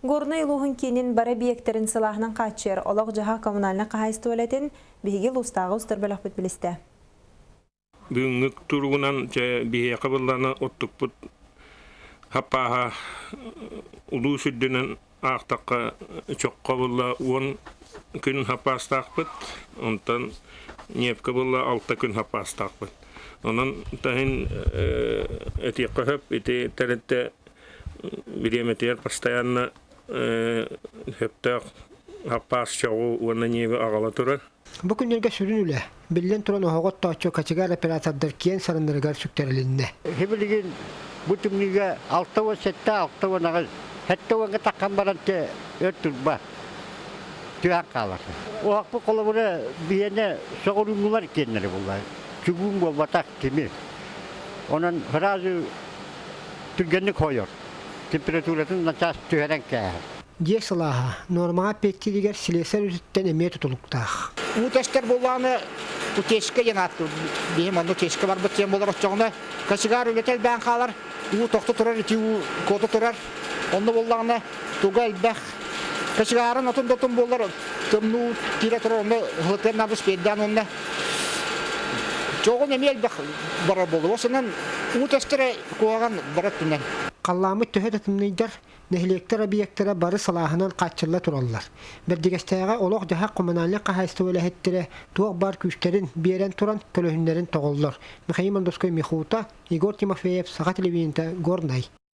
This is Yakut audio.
Горнай улууһун киинин бары эбийиэктэрин сылааһынан хааччыйар олох-дьаһах коммунальнай хаһаайыстыба үлэтин биһиги улуустааҕы устар бөлөхпүт билистэ. Бүгүҥҥү туругунан дьэ биһиэхэ быллана оттукпут хаппааһа улуус үрдүнэн аахтахха чоххо булла 10 күн хаппаастаахпыт, онтон ньиэпкэ булла 6 күн хаппаастаахпыт. Онон таһын этиэххэ сөп ити тэрилтэ бириэмэтигэр постоянно сөптөөх хаппаас чоҕу уонна ньиэби аҕала турар. Бу күннэргэ сүрүн үлэ, биллэн туран оһоҕу оттооччу кочегар оператордар киэҥ сарыннарыгар сүктэрилиннэ. Билигин бу тымныыга 67, 68, 70-га таххан баран өр турба түһэн хаалар. Оһохпут холобура биһиэнэ соҕурууҥҥулар киэннэрэ буолла. Чугуун буолбатах тимир. Онон сразу түргэнник хойор. Температуратын начаас түһэрэн кээһэр. Дьиэ сылааһа нуормаҕа эппиэттииригэр силиэсэр үтүттэн эмиэ тутулуктаах. Уу тэстэр буоллаҕына утечка диэн ааттыыр. Биһим онно утечка барбыт диэн буолар оччоҕуна кочегар үлэтэ элбээн хаалар, уу тохто турар, ити уу куота турар. Онно буоллаҕына туга элбэх. Кочегарын отун да отун буоллар тымныы киирэ турар, онно һылытыан наада спирдээн уонна чоҕун эмиэ элбэх барар буолуо. Осунан уу тэстэрэ куһаҕан барар түнэн. Халлааммыт төһө да тымныйдар, Нэһилиэктэр объектара бары салааһынан хааччылла тураллар. Бэрдьигэстээҕи олох-дьаһах коммунальнай хаһаайыстыба үлэһиттэрэ туох баар күүстэрин биэрэн туран көлөһүннэрин тоҕоллор. Михаил Мандовской Михута, Егор Тимофеев, Саха телевидениета, Горнай.